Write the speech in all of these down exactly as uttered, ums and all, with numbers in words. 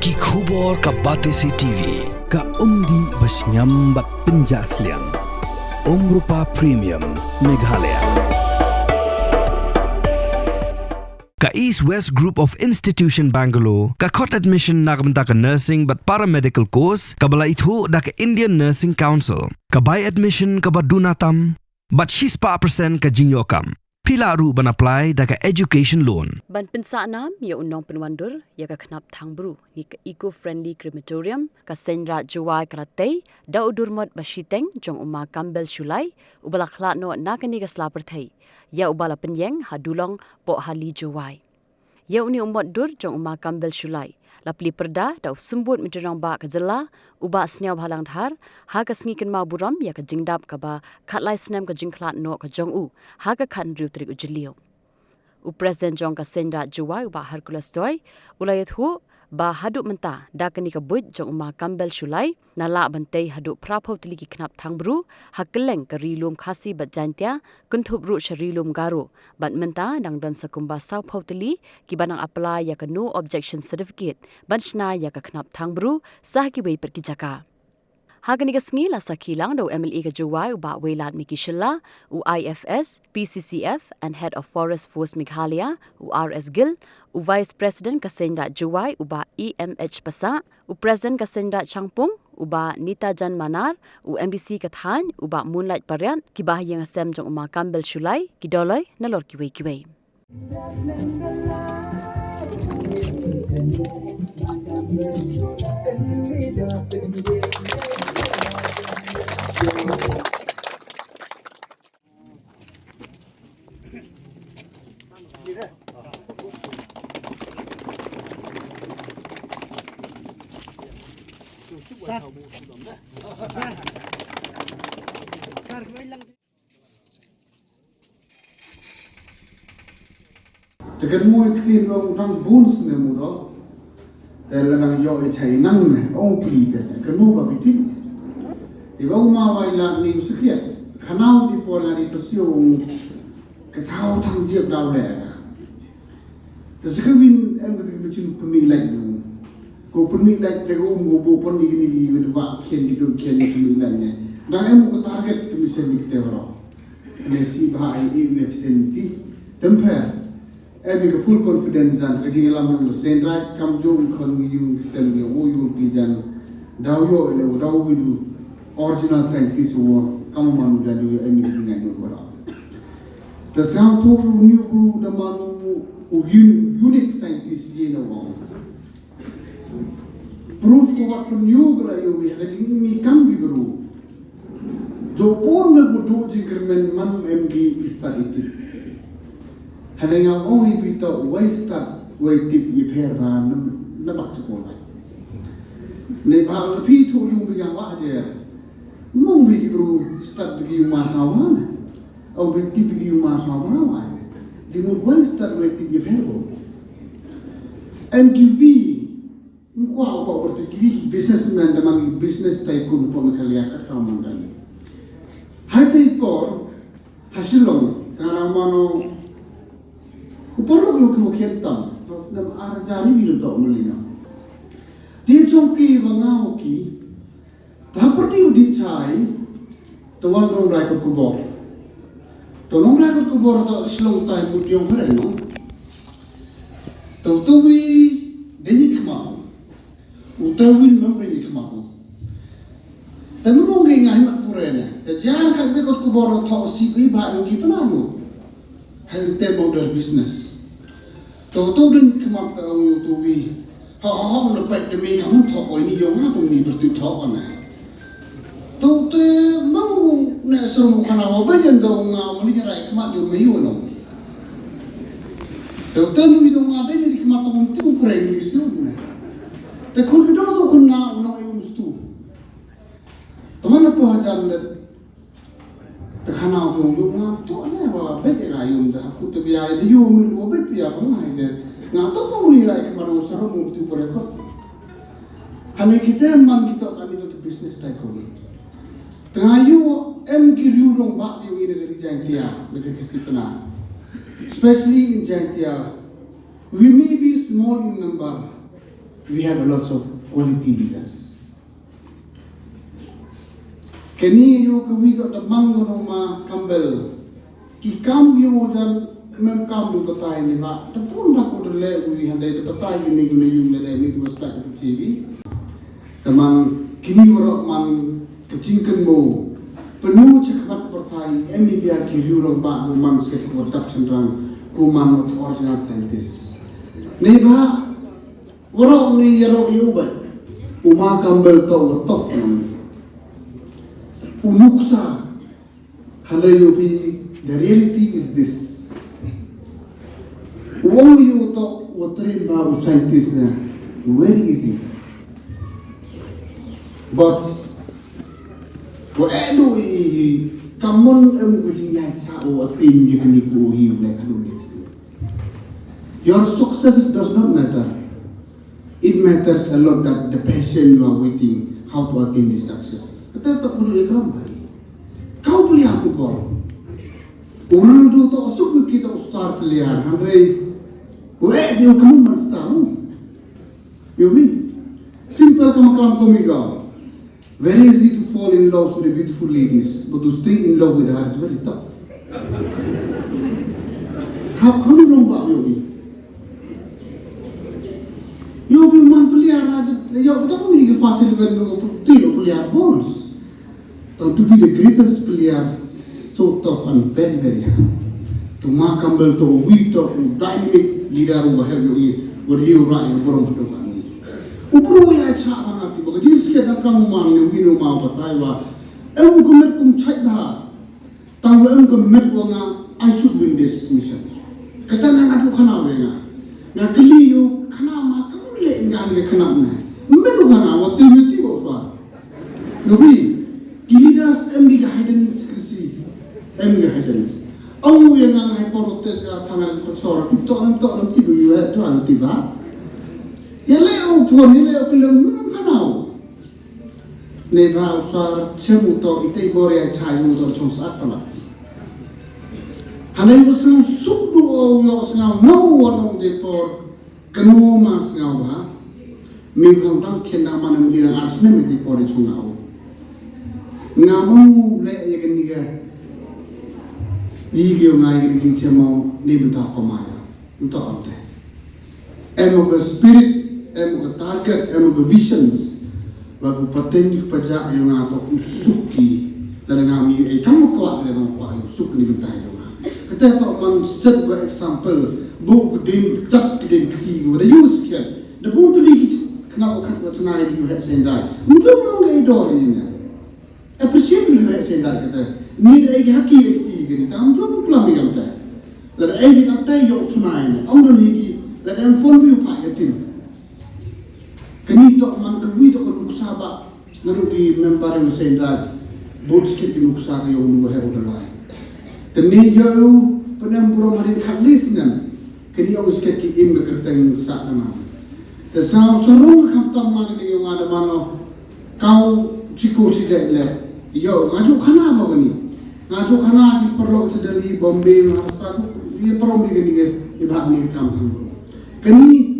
Ki khubor ka Batesi T V, ka umdih ba shngiam bad pynjah sliang. Umrupa Premium, Meghalaya. Ka East West Group of Institution Bangalore, ka khot admission na ka bynta ka nursing bad paramedical course, kaba la ithuh da ka Indian Nursing Council. Ka bai admission kaba duna tam, bad shispah percent ka jingïoh kam. Phi lah ruh ban apply da ka education loan. Ban pynsah nam ïa u nongpynwandur ïa ka khnap thang bru na ka Eco Friendly Crematorium, ka Seiñraij Jowai ka la tei da u durmot ba shiteng jong u Ma Kambel Shullai, uba la khlad noh na kane ka sla pyrthei, ïa uba la pynïeng ha Dulong Pohali Jowai. Ïa une u mot dur jong u Ma Kambel Shullai la plie pyrda da u Symbud Myntri Rangbah ka jylla, u Bah Sniawbhalang Dhar, ha ka sngi kynmaw burom ïa ka jingdap kaba khatlai snem ka jingkhlad noh ka jong u, ha ka khathynriew tarik u Jylliew. U President jong ka Seiñraij Jowai, u Bah Hercules Doy, u la ïathuh ba haduh mynta, da kane ka buit jong u Ma Kambel Shullai, na lah ban tei haduh phraphew tylli ki khnap thang bru ha kylleng ka Ri Lum Khasi bad Jaintia, kynthup ruh sha Ri Lum Garo, bad mynta dang don sa kumba sawphew tylli kiba nang apply ïa ka No Objection Certificate ban shna ïa ka khnap thang bru sha kiwei pat ki jaka. Ha kane ka sngi la sakhi lang da u M L A ka Jowai, u Bah Wailadmiki Shylla, u I F S, P C C F and Head of Forest Force Meghalaya, u R S Gill, u Vice President ka Seiñraij Jowai, u Bah E M H Passah, u President ka Seiñraij Shangpung, u Bah Nitajan Manar, u M D C ka thaiñ, u Bah Moonlight Pariat, ki bahaïing hasem jong u Ma Kambel Shullai, ki dolloi, nalor kiwei kiwei. Te kan mui ktin long tang bun snem u dok. Te la dang ïoh i chai nang ne, ong pli te, kan mu ba ktin. Te ba u Ma Wailadmiki u sakhiat. Khanaw ti por nga di pasiu ong ka thaw thang jiep daw le. Te sa ka win em ka te ka machine pynmih lain nong. Ko pynmih lain te ko um ko bo pon ni ni ni win wa khian ki dun khian ni pynmih lain ne. Dang em ko target ka mission ni kite waro. Kane si ba ai i wi accident ti. Temper. Em ka full confidence jan ka jinglam nong the same right kam jong khon ni yung sem ni o yung ti jan. Daw yo le daw wi du original scientist wo kam manu jan yo em ka jingai nong waro. Te sngewthuh u New Guru da manu u un-, unique scientist ïa na wang. Proof ko wat pynïoh ka la ïoh ïa ka jingim i kam ki bru. Jo por me ko duh jingkyrmen man em ki i stad i tip. Hynrei nga ong i phi to wei stad wei tip i pher ba na, na bak chakor lai. Nei ba la phi thuh ïung bi nga wah jer. Mong bi ki bru stad bi ki ïung ma sawa na. Au bi tip ïa u ma sa ma ma. Jingmut wei stad wei tip ïa pher ko. M Q V. Mkwa ko ko tu ki businessman da man business tycoon ko me kalia kat ka man dan. Hai tai por ha Shillong ka ra mano. Upor lo ko ko khian tam. Nam ar jari bi to mulina. Ti chong ki wa nga ki. Ta pyrdi u dih chai, ta wan nong rai kot kubor. Ta nong rai kot kubor ta Shillong tai mut yong hare no. Ta u tawi dei ni khmat. U tawi mem dei ni khmat. Ta mung ngi ngai mat pure ne. Ta jar kan dei kot kubor ta u si wi ba ngi pynah no. Hai te model business. To to ding khmat ta ong yo to wi. Ha ha ha na pai de mi ka mun thok oi ni yo nga to ni bertu thok ana. To te mau ne seru kana wa ba yen do nga mo ni rai khmat yo me yo no. To te nu do nga de ni khmat to mun tu kre ni su ne. Te kun do to kun na no yo mustu. Teman apa hajan de Te khana u yum nga to ne wa bek nga yum da ku te bia de yum mi wa bek bia ko nga ite. Nga to ko ni rai ke maro saro mu tu ko rekod. Hane kite man kito kani to business tycoon. Te nga yu em ki riu rong ba yu ina ke Jaintia, de ke Khasi Pnar. Especially in Jaintia, we may be small in number. We have a lots of quality leaders. Kani ïa u ka wi ka da mang ko nong ma Campbell. Ki kam ïa u jan mem kam du patai ni ba. Da pun ba ko da le u wi hande da patai ni ni ni yung le ni tu stak tu T V. Te man kini waroh man ka jingkynmaw. Pynnu cha khmat ka pyrthai em ni bia ki riewrangbah ko man sket ko dap chynrang ko man ki original scientist. Ni ba waroh ni ïaroh ïa u ba u ma Campbell to wa tof nang. U nuksa. Hynrei ïa u phi, the reality is this. U ong ïa u to wa train ba u scientist na. Where is he? But wa eh no i i kamon em ko jingïaid sa u atin ïa kani ko hi u leh kanu ïa si. Your success does not matter. It matters a lot that the passion you are waiting, how to attain this success. Kata tak perlu dia kelam hari. Kau beli aku bol. Orang tu tak suka kita star player. Hynrei, weh dia kamu man star. You mean? Simple kama kelam komi kau. Very easy to fall in love with the beautiful ladies, but to stay in love with her is very tough. Hap khun long ba yogi. Yogi man player na de yogi tak ni ke fast eleven lo ko ti lo player balls. Tang to be the greatest player, so tough and very very hard. To ma Campbell to wi to dynamic leader wa help yogi wa liu ra ïa borong to kan ni. U bru ïa cha ba nga ti ba ka jingsiat na kang man ne wi no ma batai wa. Em ku met kum chait ba. Tang wa em ku met wa nga, I should win this mission. Kata na nga tu khana wa nga. Nga kli yo khana ma ka mun le nga ni khana na. Met wa khana wa ti mi ti wa fa. Nabi, ki leaders em di guidance krisi. Em di guidance. Ong ïa nga ngai porotes ka thangan pasor. Pito nam to nam ti bu yu he to an ti ba. Ïa le o pon ïa le o klem nam kanau. Ne ba usar chem u to ite bor ïa cha yu to chong sat pala. Hanai usang suk du o yo sngam no wa nong de por. Kano ma sngaw ba mi hong dang khen da man mi dang ar snem ti por chung nga o. Nga mo le ye kan ni ga. Yi ge nga ye kan kin chemo ni benta ko ma ya. Nto am te. Em ko spirit, em ko target, em ko visions. Ba ku pateng yu pajak yu nga to ku suki. Dan nga mi e kam ko kwat le dong kwat yu suk ni bentai yu nga. Kata to man set ko example. Bu ku din tak ku din kti yu da yu sekian. Da bu tu di ki kena ko kat ko tena yu het sendai. Mujung mujung ga idor ni na. Appreciate yu het sendai kata. Ni da e haki da kti ga ni tam jung plam ni kata. La da e ni kata yu tena ni. Ong da ni ki la da em phone yu pa ga tin. Kani to man ka wi to ka nuksa ba. Naduh ki member ïa u Seiñ Raij, bun skit ki nuksa ka ïong u heh u dalai. Te ni ïa u pynem burom hadien khatlai snem. Kani ong skit ki im ka kyrteng sah ka nam. Te sa u sarong ka khamtam ma kani ïong nga da mano. Kau chiko chijai le. Ïa u nga ju khana ba kani. Nga ju khana chi paralok chi Delhi, Bombay, Maharashtra, ïa parom ïa kani ka, ïa ba kani ka kam thang. Kani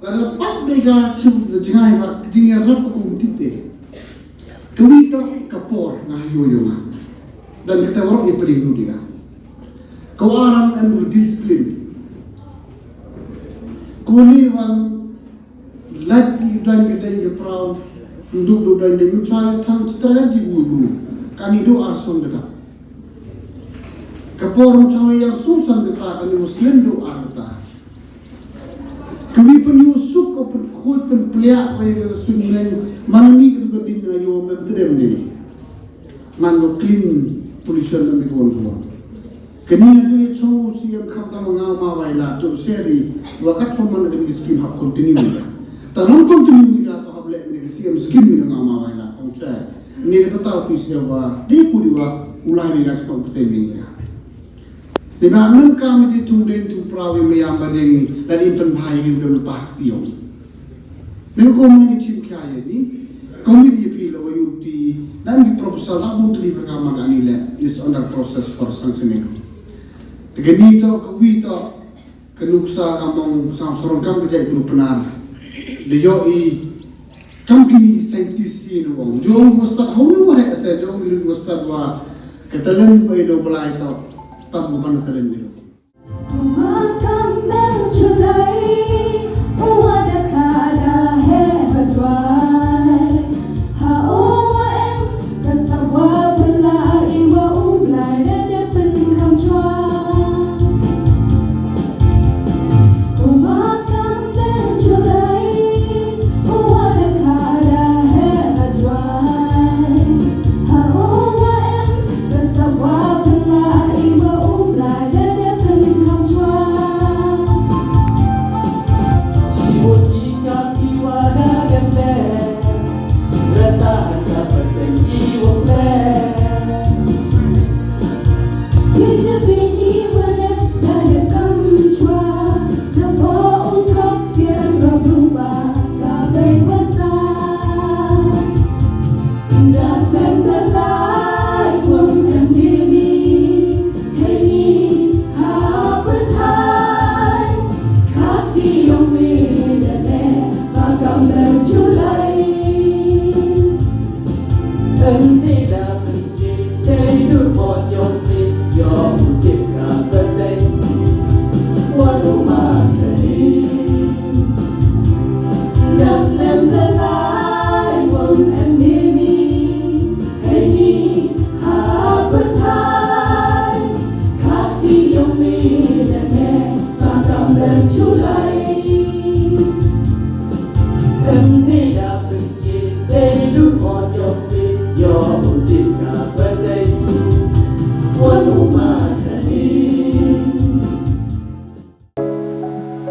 Lada pat de ka chim da jngai ba jingïarap ka kum tip de. Ka wi to ka por nga ha yo yo nga. Dan kata warok ïa pdeng du de ka. Ka waran em du discipline. Ko li wan lait ki dan ki dan ki prau. Ndu du dan de mu chwa thang strategy bu bu. Kani do ar song de ka. Ka por mu chwa yang susan de ta kani Muslim do ar de ta. Kami pynïoh suk ko pynkhuid pynpliah ko ïa ka suiñ leng man ni ka ding ayo mem tdem ni. Man ko clean pollution mem ko ko. Kani ajo ïa chong u siem kham tam nga ma wai la to seri wa ka thom man ka skim hap continue. Ta non continue ni ka to hap lek ni ka siem skim ni nga ma wai la to che. Ni ka ta pi se wa di ku di wa ulai ni ka chong pte ni ka. Ni ba men ka mi di tung den tung prawi me yang ba ding la di pen bhai ni dum pa ti yong. Ni ko mo ni chim kya ye ni. Ko mi di pi lo wa yu ti na mi proposal la bun ti ba ka ma ni le is under process for sanctioning. Te ni to ko wi to ka nuksa ka mong sang sorong kam ka jai group penar. Ïoh i kam kini scientist i no ong. Jong ko stad hau no he se jong i ko stad wa ka talent ba i do balai tau. Tam ko ban talent i do.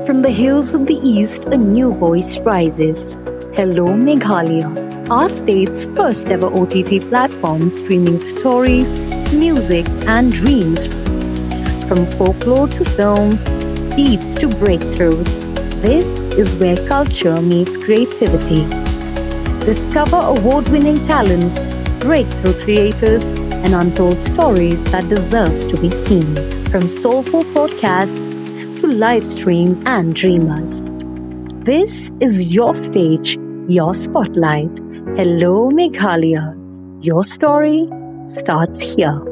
From the hills of the East, a new voice rises. Hello, Meghalaya, our state's first ever O T T platform streaming stories, music, and dreams. From folklore to films, beats to breakthroughs, this is where culture meets creativity. Discover award winning talents, breakthrough creators, and untold stories that deserves to be seen. From soulful podcasts to live streams and dreamers. This is your stage, your spotlight. Hello, Meghalaya. Your story starts here.